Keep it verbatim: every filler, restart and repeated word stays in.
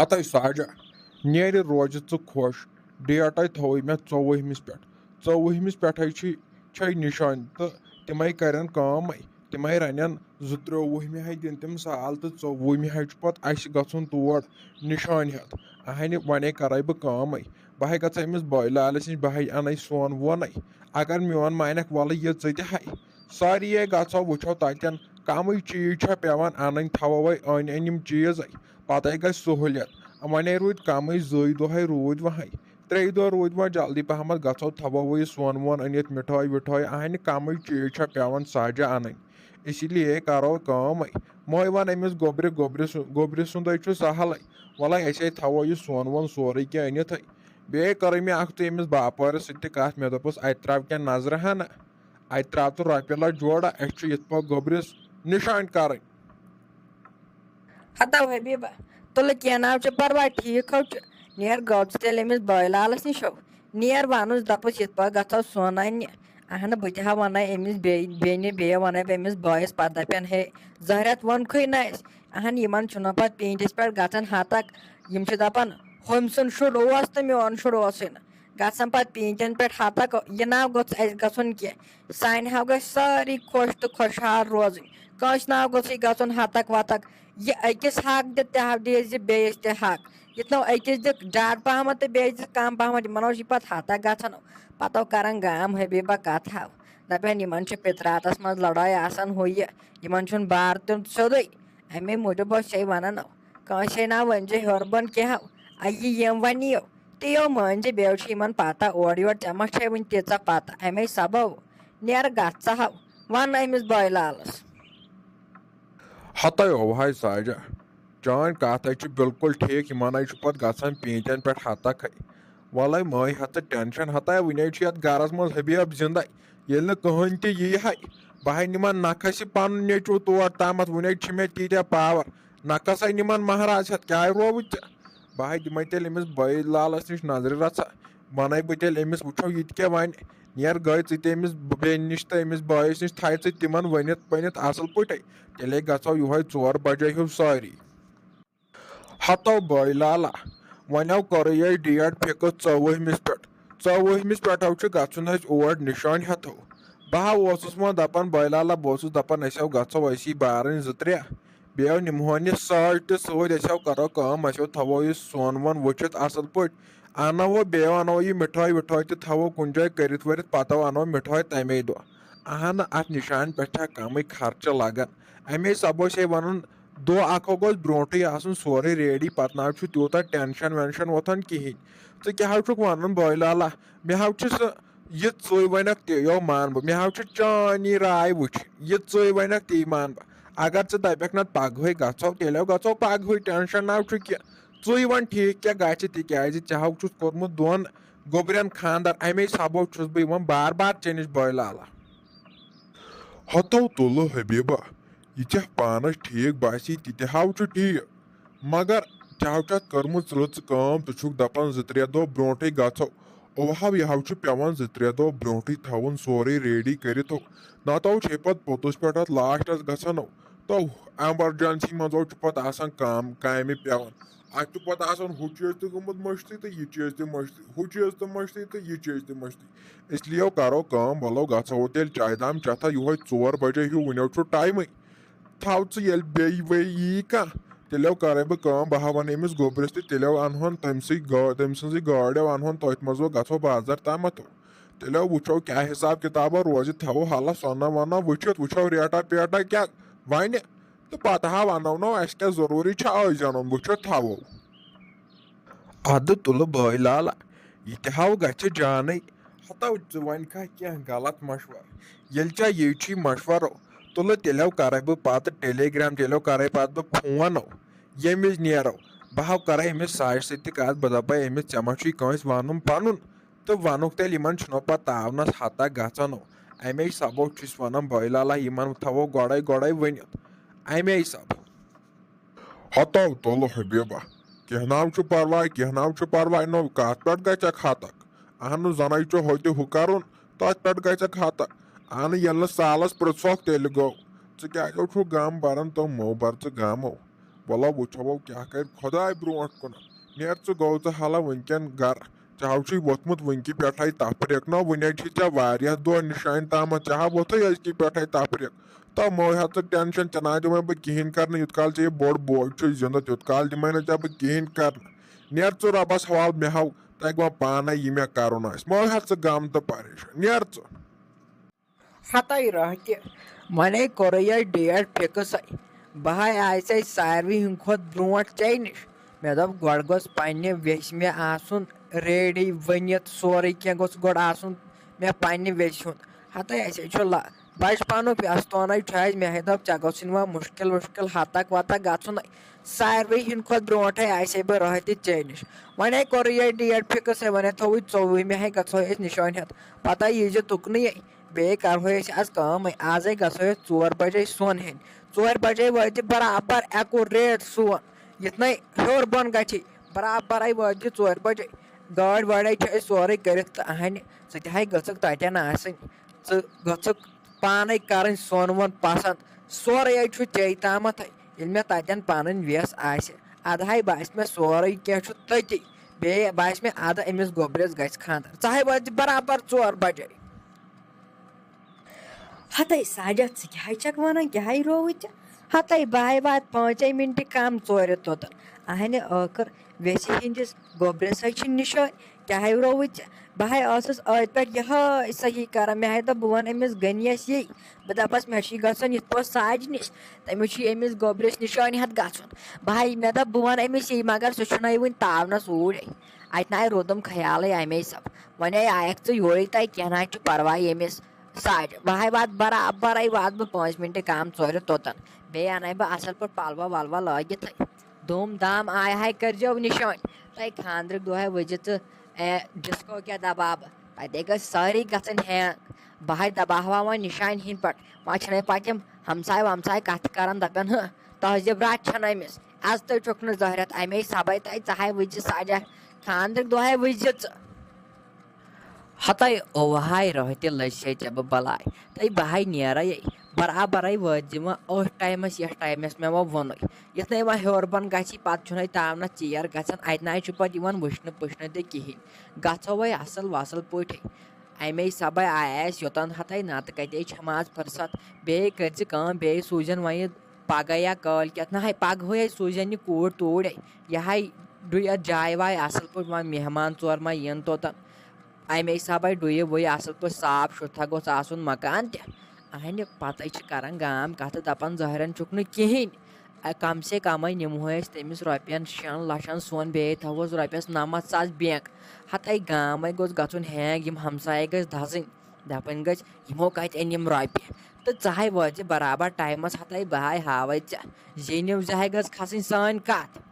ہتَے ساجہ، نیرِ روزِ ژٕ خۄش۔ ڈیٹَے تھووُے مےٚ ژوٚوُہمِس پٮ۪ٹھ۔ ژوٚوُہمِس پٮ۪ٹھَے چھُے، چھے نِشٲنۍ تہٕ تِمَے کَرن کٲمَے۔ تِمَے رَنن زٕ ترٛووُہمہِ ہَے دِن تِم سال تہٕ ژوٚوُہمہِ ہَے چھُ پَتہٕ اَسہِ گژھُن تور نِشٲنۍ ہٮ۪تھ۔ اَہَنہِ وَنے کَرَے بہٕ کٲمَے۔ بہٕ ہَے گژھٕ أمِس بٲے لالَس نِش، بہٕ ہَے اَنَے سۄن وۄنَے۔ اگر میون مانکھ وَلہٕ یہِ ژٕ تہِ ہَے۔ سٲری یے گژھو وٕچھو تَتٮ۪ن کَمٕے چیٖز چھا پٮ۪وان اَنٕنۍ، تھاوو وۄنۍ أنۍ أنۍ یِم چیٖزَے۔ پَتَے گژھِ سہوٗلیت۔ وۄنۍ روٗدۍ کَمٕے، زٕے دۄہَے روٗدۍ وۄنۍ۔ ترٛیٚیہِ دۄہ روٗدۍ وۄنۍ جلدی پَہمَتھ، گژھو تھاوو وۄنۍ یہِ سۄن وۄن أنِتھ، مِٹھٲے وِٹھٲے اَنہِ، کَمٕے چیٖز چھا پٮ۪وان ساجہ اَنٕنۍ۔ اسی لیے کَرو کٲمٕے۔ مٔے وَن أمِس گوٚبرِ، گوٚبرِ سُنٛد، گوٚبرِ سُنٛدٕے چھُ سہلٕے۔ وَلَے أسے تھاوو یہِ سۄن وۄن سورُے کینٛہہ أنِتھٕے۔ بیٚیہِ کٔرٕے مےٚ اَکھتُے أمِس باپٲرِس سۭتۍ تہِ کَتھ، مےٚ دوٚپُس اَتہِ ترٛاو کینٛہہ نظرِ ہنا۔ اَتہِ ترٛاو تہٕ رۄپیہِ لَچھ جوڑا، اَسہِ چھُ یِتھ پٲٹھۍ گوٚبرِس نِشٲنۍ کَرٕنۍ۔ ہتو حبیبہ، تُلہٕ کینٛہہ ناو چھُ پرواے، ٹھیٖک ہو چھُ۔ نیر گوٚو ژٕ تیٚلہِ أمِس بٲے لالس نِش ہو۔ نیر وَنُس، دَپُس یِتھ پٲٹھۍ گژھو سۄن اَننہِ۔ اہنہٕ، بہٕ تہِ ہا وَنَے أمِس بیٚیہِ، بیٚنہِ، بیٚیہِ وَنَے بہٕ أمِس بٲیِس، پَتہٕ دَپن، ہے، زہرٮ۪تھ ووٚنکھٕے نہٕ اَسہِ۔ اہن، یِمن چھُنہ پَتہٕ پیٖنتِس پٮ۪ٹھ گژھان ہتک۔ یِم چھِ دَپان، ہُمۍ سُنٛد شُر اوس تہٕ میون شُر اوسُے نہٕ۔ گژھان پَتہٕ پیٖنتٮ۪ن پٮ۪ٹھ ہتک، یہِ ناو گوٚژھ اَسہِ گژھُن کینٛہہ۔ سانہِ ہاو گژھِ سٲری خۄش تہٕ خۄشحال روزٕنۍ۔ کٲنٛسہِ ناو گوٚژھُے گژھُن ہتک وتک۔ یہِ أکِس حق دِ، تہِ ہاو دِ زِ بیٚیِس تہِ حق۔ یِتھ نو أکِس دِ ڈر پہمتھ تہٕ بیٚیِس دِ کم پہمتھ، یِمن اوس یہِ پتہٕ ہتک گژھان۔ پتہٕ کران گام حبیبہ کتھ ہاو۔ دپان، یِمن چھِ پتراتس منٛز لڑٲے آسان ہُہ یہِ۔ یِمن چھُنہٕ بار دیُن سیوٚدُے۔ اَمے موٗجوٗب اوس ہے ونان، کٲنٛسے ناو ؤنۍ زِ ہیوٚر بۄن کینٛہہ۔ اَیہِ یِم وۄنۍ یِیو۔ تہِ یو مٲنۍ زِ بیٚیہِ چھِ یِمن پتہ اورٕ یورٕ ژےٚ ما چھے وٕنہِ تیٖژاہ پتہ۔ اَمے سبب نیر گژھ ژٕ ہاو، ون أمِس بٲے لالس۔ ہتَے اوہاے ساجہ، چٲنۍ کتھ ہے چھِ بالکل ٹھیٖک، یِمن ہے چھُ پتہٕ گژھان پیٖنتٮ۪ن پٮ۪ٹھ ہتک ہے۔ وَلَے مہٕ ہَے ہَتھ ژٕ ٹٮ۪نشَن، ہَتاے وٕنے چھُ یَتھ گَرَس منٛز حبیب زِندَے۔ ییٚلہِ نہٕ کٕہٕنۍ تہِ یی ہَے، بہٕ ہَے نِمَن نَکھَس یہِ پَنُن نیٚچوٗ تور تامَتھ، وٕنے چھِ مےٚ تیٖتیٛاہ پاوَر۔ نَکھَس ہَے نِمَن مہراز ہٮ۪تھ، کیٛاہ رووُتھ ژےٚ؟ بہٕ ہَے دِمَے تیٚلہِ أمِس بٲے لالَس نِش نظرِ رَژھا، وَنَے بہٕ تیٚلہِ أمِس، وٕچھو یہِ تہِ کیٛاہ وَنہِ۔ نیر گٔے ژٕ تہِ أمِس بیٚنہِ نِش تہٕ أمِس بٲیِس نِش، تھایہِ ژٕ تِمَن ؤنِتھ پٔنِتھ اَصٕل پٲٹھۍ۔ تیٚلے گژھو یِہوٚے ژور بجے ہیوٗ سٲری۔ ہتو بٲے لالا، وۄنۍ ہو کوٚرُے اَسہِ ڈیٹ فِکٕس ژوٚوُہمِس پٮ۪ٹھ۔ ژوٚوُہمِس پٮ۪ٹھ ہو چھُ گژھُن اَسہِ اور نِشٲنۍ ہٮ۪تھو۔ بہٕ ہا اوسُس وۄنۍ دَپان، بٲے لالا، بہٕ اوسُس دَپان، أسۍ ہو گژھو أسی بارٕنۍ زٕ ترٛےٚ۔ بیٚیہِ ہو نِمہون یہِ ساز تہِ سۭتۍ، أسۍ ہو کَرو کٲم، أسۍ ہو تھاوو یہِ سۄن وۄن وٕچھِتھ اَصٕل پٲٹھۍ۔ اَنو بیٚیہِ اَنو یہِ مِٹھٲے وِٹھٲے تہِ تھاوو کُنہِ جایہِ کٔرِتھ ؤرِتھ، پَتہٕ ہو اَنو مِٹھٲے تَمے دۄہ۔ اَہَن، اَتھ نِشانہِ پٮ۪ٹھ چھا کَمٕے خرچہٕ لَگان؟ اَمے سبہٕ چھِ ہے وَنان، دۄہ اکھ اکھ گوٚژھ برونٹھٕے آسُن سورُے ریڈی، پتہٕ نہ حظ چھُ تیوٗتاہ ٹینشن وینشن وۄتھان کِہینۍ۔ ژٕ کیٛاہ حظ چھُکھ وَنان بٲے لالا؟ مےٚ حظ چھُ سُہ، یہِ ژٕے ونکھ تی یو مان بہٕ، مےٚ حظ چھُ چٲنی راے وٕچھ، یہِ ژٕے ونکھ تی مان بہٕ۔ اگر ژٕ دپکھ نہ پگہٕے گژھو، تیٚلہِ ہو گژھو پگہٕے، ٹینشن نہ حظ چھُ کینٛہہ۔ ژٕے وَن ٹھیٖک کیٛاہ گژھِ، تِکیازِ ژےٚ حظ چھُتھ کوٚرمُت دۄن گوٚبرٮ۪ن خاندر، اَمے سببہٕ چھُس بہٕ یِوان بار بار ژےٚ نِش بٲے لالا۔ ہتو تُلہٕ حبیبہ، یہِ ژےٚ پانس ٹھیٖک باسی، تہِ تہِ ہاو چھُ ٹھیٖک، مگر ژےٚ ہاو چھُ اتھ کٔرمٕژ رٕژ کٲم، ژٕ چھُکھ دپان زٕ ترٛےٚ دۄہ برونٹھٕے گژھو۔ اوہاو، یہِ ہاو چھُ پٮ۪وان زٕ ترٛےٚ دۄہ برونٹھٕے تھاوُن سورُے ریڈی کٔرِتھ۔ نتہٕ ہاو چھے پتہٕ پوٚتُس پٮ۪ٹھ اتھ لاسٹس گژھان۔ تو ایمرجنسی منٛز ہاو چھُ پتہٕ آسان کام، کامہِ پٮ۪وان۔ اتھ چھُ پتہٕ آسان ہُہ چیٖز تہِ گوٚمُت مٔشتٕے تہٕ یہِ چیٖز تہِ مٔشتٕے، ہُہ چیٖز تہِ مٔشتٕے تہٕ یہِ چیٖز تہِ مٔشتٕے۔ اس لیے کرو کٲم، ولو گژھو تیٚلہِ چایہِ دام چتھا، یُہوے ژور بجے ہیوٗ، وُنیو چھُ ٹایمٕے۔ تھاو ژٕ، ییٚلہِ بیٚیہِ وے یی کانٛہہ، تیٚلہِ کرے بہٕ کٲم، بہٕ ہا ونہٕ أمِس گوٚبرِس تہِ، تیٚلہِ انہون تٔمۍ سٕے گٲ-، تٔمۍ سٕنٛزٕے گٲڑۍ انہون، تٔتھۍ منٛز گژھو بازر تامتھ۔ تیٚلہِ وٕچھو کیٛاہ حساب کتابہ روزِ، تھاوو حالس سۄنہ وۄنہ وٕچھِتھ، وٕچھو ریٹا پیٹا کیٛاہ ونہِ، تہٕ پتہٕ ہا ونو نو اسہِ کیٛاہ ضروٗری چھُ أزۍ انُن، وٕچھِتھ تھاوو۔ ادٕ تُلہٕ بٲے لالا، یہِ تہِ ہاو گژھِ جانٕے۔ ہتو ژٕ وۄنۍ کھا کینٛہہ غلط مشورٕ؟ ییٚلہِ ژےٚ یی چھُے مشورٕ، تُلہٕ تیٚلہِ ہاو کرے بہٕ پتہٕ ٹیلی گرام، تیٚلہِ ہاو کرے پتہٕ بہٕ فون۔ ییٚمہِ وِزِ نیرو، بہٕ ہاو کرے أمِس ساجہِ سۭتۍ تہِ کتھ، بہٕ دپے أمِس، ژےٚ ما چھُے کٲنٛسہِ ونُن پنُن؟ تہٕ ونُکھ تیٚلہِ یِمن چھُنو پتہٕ تاونس ہتہ گژھان۔ امے سبب چھُس ونان بٲے لالا، یِمن تھاوو گۄڈے گۄڈے ؤنِتھ۔ امے سبب۔ ہتو تُلہٕ حبیبہ، کینٛہہ ناو چھُ پرواے، کینٛہہ ناو چھُ پرواے، نو کتھ پٮ۪ٹھ گژھکھ ہتک؟ اہنُو زنے چھُ ہوٚتہِ ہُہ کرُن، تتھ پٮ۪ٹھ گژھکھ ہتک۔ اہنُو ییٚلہِ نہٕ سالس پرژھکھ تیٚلہِ گوٚو۔ ژٕ کیازِ چھُکھ غم بران، تو مو بر ژٕ غمو۔ وَلہٕ وٕچھو کیٛاہ کَرِ خۄداے برونٛٹھ کُن۔ نیر ژٕ، گوٚو ژٕ حالہ وٕنکٮ۪ن گَرٕ۔ ژےٚ ہَو چھُے ووٚتھمُت وٕنکہِ پٮ۪ٹھَے تفریٖق۔ نہ، وٕنے چھِ ژےٚ واریاہ دۄہ نِشانہِ تامَتھ، ژےٚ ہا ووٚتھُے أزکی پٮ۪ٹھَے تفریٖق۔ تہٕ مہٕ ہےٚ ژٕ ٹٮ۪نشَن، ژےٚ نہ دِمَے بہٕ کِہیٖنۍ کَرنہٕ، یوٗت کال ژےٚ یہِ بوٚڑ بوے چھُے زِندٕ، تیوٗت کال دِمَے نہٕ ژےٚ بہٕ کِہیٖنۍ کَرنہٕ۔ نیر ژٕ رۄبَس حوالہٕ، مےٚ ہَو تَگہِ وۄنۍ پانَے یہِ مےٚ کَرُن آسہِ۔ مہٕ ہےٚ ژٕ غم تہٕ پریشٲنی، نیر ژٕ۔ ہتے راہ تہِ، ونے کوٚرُے یہِ ڈیٹ فکس۔ بہٕ ہاے آیسے ساروی ہٕنٛدِ کھۄتہٕ برونٛٹھ ژےٚ نِش۔ مےٚ دوٚپ، گۄڈٕ گوٚژھ پننہِ ویسہِ مےٚ آسُن ریڈی ؤنِتھ، سورُے کینٛہہ گوٚژھ گۄڈٕ آسُن مےٚ پننہِ ویسہِ ہُنٛد۔ ہتے اسے چھُ لا-، بچپنُک ویستونٕے چھُ اسہِ۔ مےٚ ہے دوٚپ، ژےٚ گوٚژھ نہٕ وۄنۍ مُشکل وُشکل ہتک وتک گژھُن۔ ساروی ہٕنٛدِ کھۄتہٕ برونٛٹھے آسے بہٕ راہ تہِ ژےٚ نِش۔ وۄنۍ ہے کوٚرُے یہِ ڈیٹ فکس، وۄنۍ ہے تھووُے ژوٚوُہمہِ ہے گژھو أسۍ نِشٲنۍ ہٮ۪تھ۔ پتہ یی زِ تُکنُے۔ بیٚیہِ کرہو أسۍ آز کٲم، آزے گژھو أسۍ ژور بجے سۄن ہیٚنۍ۔ ژورِ بجے وٲتۍ برابر ایکوریٹ سون۔ یُتھ نَے ہیوٚر بۄن گژھی، برابرے وٲتۍ ژورِ بجے۔ گٲڑۍ وٲڑۍ چھِ أسۍ سورُے کٔرِتھ تہٕ اہنہِ، ژٕ تہِ ہاے گٔژھکھ تتٮ۪ن آسٕنۍ۔ ژٕ گٔژھکھ پانے کرٕنۍ سۄن وۄن پسند۔ سورُے ہے چھُ ژےٚ تامتھ۔ ییٚلہِ مےٚ تتٮ۪ن پنٕنۍ ویس آسہِ، ادٕ ہاے باسہِ مےٚ سورُے کینٛہہ چھُ تٔتی۔ بیٚیہِ باسہِ مےٚ ادٕ أمِس گوٚبرِس گژھِ خانٛدر۔ ژٕ ہاے وٲتۍ برابر ژور بجے۔ ہتے ساجد، ژٕ کیٛاہ چھکھ ونان؟ کیٛاہ رووُے ژےٚ؟ ہتے بہٕ ہاے واتہٕ پانٛژے مِنٹہِ کم ژورِ توٚتن۔ اہنہِ ٲخٕر ویسہِ ہٕنٛدِس گوٚبرِس ہے چھِ نِشٲنۍ۔ کیٛاہ رووُے ژےٚ؟ بہٕ ہاے ٲسٕس أتھۍ پٮ۪ٹھ یِہٲے صحیح کران۔ مےٚ ہاے دوٚپ، بہٕ وَنہٕ أمِس غنیَس یی۔ بہٕ دَپَس، مےٚ چھُے گژھُن یِتھ پٲٹھۍ ساجہِ نِش۔ تٔمِس چھُے أمِس گوٚبرِس نِشٲنۍ ہٮ۪تھ گژھُن۔ بہٕ ہاے، مےٚ دوٚپ، بہٕ وَنہٕ أمِس یی، مگر سُہ چھُنَے وٕنہِ تاونَس اوٗرۍ۔ اَتہِ نَے روٗدُم خیالٕے اَمے سب۔ وۄنۍ ہے آیَکھ ژٕ یورٕے تہٕ کینٛہہ نہ حظ چھُ پَرواے ییٚمِس ساجہِ۔ بہٕ ہاے واتہٕ برابرَے واتہٕ بہٕ پانٛژھ مِنٹہِ کَم ژورِ توٚتَن۔ بیٚیہِ اَنَے بہٕ اَصٕل پٲٹھۍ پَلوا وَلوا لٲگِتھ۔ دوم دام آے ہاے کٔرۍزیو نِشٲنۍ۔ تۄہہِ خانٛدرٕکۍ دۄہ ہے وٕچھِ ژٕ، اے، ڈِسکو کیٛاہ دَباو بہٕ؟ تَتے گٔژھۍ سٲری گژھٕنۍ ہینٛگ۔ بہٕ ہاے دَباوہا وۄنۍ نِشانہِ ہِنٛدۍ پٲٹھۍ۔ وۄنۍ چھِنَے پَتہٕ یِم ہمساے ومساے کَتھٕ کَران، دَپان، ہہ، تہذیٖب راتھ چھَنہٕ أمِس۔ اَز تُہۍ چھُکھ نہٕ زٲہرٮ۪تھ اَمے سبَے تۄہہِ، ژٕ ہاے وٕچھِ ساجہ، خانٛدرٕکۍ دۄہ ہے وٕچھِ ژٕ۔ ہتے اوہاے روہہِ تہِ لٔج سے ژےٚ بہٕ بلاے۔ تہٕ بہٕ ہاے نیرے برابرے وٲتۍ زِ وۄنۍ أتھۍ ٹایمس، یتھ ٹایمس مےٚ وۄنۍ ووٚنُے۔ یُتھ نَے وۄنۍ ہیوٚر بۄن گژھی، پتہٕ چھُنَے تاونس ژیر گژھان، اتہِ نَے چھُ پتہٕ یِوان وٕچھنہٕ پٕچھنہٕ تہِ کِہینۍ۔ گژھو وۄنۍ اصل وصل پٲٹھۍ۔ امے سبے آیہِ اسہِ یوٚتن ہتے، نتہٕ کتے چھمہٕ آز فرصت۔ بیٚیہِ کٔرۍ زِ کٲم، بیٚیہِ سوٗزن وۄنۍ پگاہ یا کٲلۍ کٮ۪تھ۔ نہ ہے، پگہٕے سوٗزن یہِ کوٗر توٗرۍ۔ یہِ ہاے ڈُیتھ جاے واے اصل پٲٹھۍ، وۄنۍ مہمان ژور ما یِن توٚتن۔ امے حسابے ڈُیہِ وُیہِ اصل پٲٹھۍ، صاف شُتھا گوٚژھ آسُن مکان تہِ۔ اہنہِ پتے چھِ کران گام کتھٕ، دپان زہرن چھُکھ نہٕ کِہینۍ۔ اے، کم سے کمے نِمہوے أسۍ تٔمِس رۄپین شٮ۪ن لچھن سۄن، بیٚیہِ تھاوہوس رۄپیس نمتھ ساس بینک۔ ہتے گامے گوٚژھ گژھُن ہینگ، یِم ہمسایہِ گٔژھۍ دزٕنۍ۔ دپان گٔژھۍ، یِمو کتہِ أنۍ یِم رۄپیہِ؟ تہٕ ژٕ ہاے وٲتۍ زِ برابر ٹایمس، ہتے بہٕ ہاے ہاوے ژےٚ۔ زینِو زِ ہاے گٔژھ کھسٕنۍ سٲنۍ کتھ۔